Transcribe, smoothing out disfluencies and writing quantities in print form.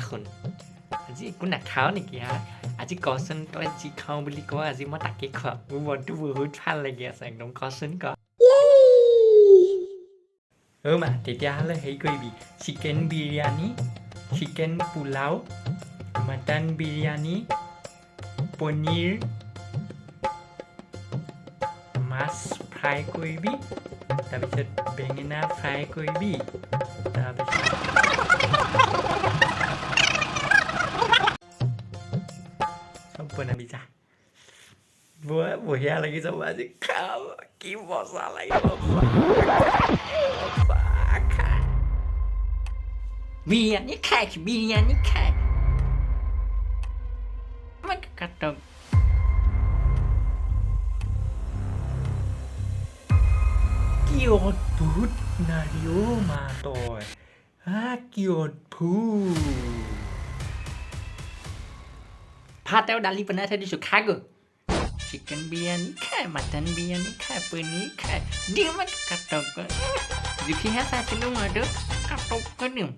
শুন, আজি একো নাখাৱ নেকি? হা, আজি কচোন, তই যি খাওঁ বুলি ক, আজি মই তাকে খুৱাম। মোৰ মনটো বহুত ভাল লাগি আছে একদম। কচোন, ক। অ' মা, তেতিয়াহ'লে হেৰি কৰিবি, chicken biryani, chicken pulao, mutton biryani, paneer, মাছ ফ্ৰাই কৰিবি, তাৰপিছত বেঙেনা ফ্ৰাই কৰিবি, তাৰপিছত চব বনাবি যা। বৰ বঢ়িয়া লাগি যাব আজি খাব। কি মজা লাগিব খাই। বিৰিয়ানী খাই, বিৰিয়ানী খাই কাটক। কি অদ্ভুত নাৰী অ' মা তই, হা? কি অদ্ভুত! ভাত আৰু দালি বনাই থৈ দিছোঁ, খাগৈ। চিকেন বিৰিয়ানী খায়, মাটন বিৰিয়ানী খায়, পনীৰ খায়। দিম কাটক, জুখিহে চাইছিলোঁ মইতো, কাটককৈ দিম।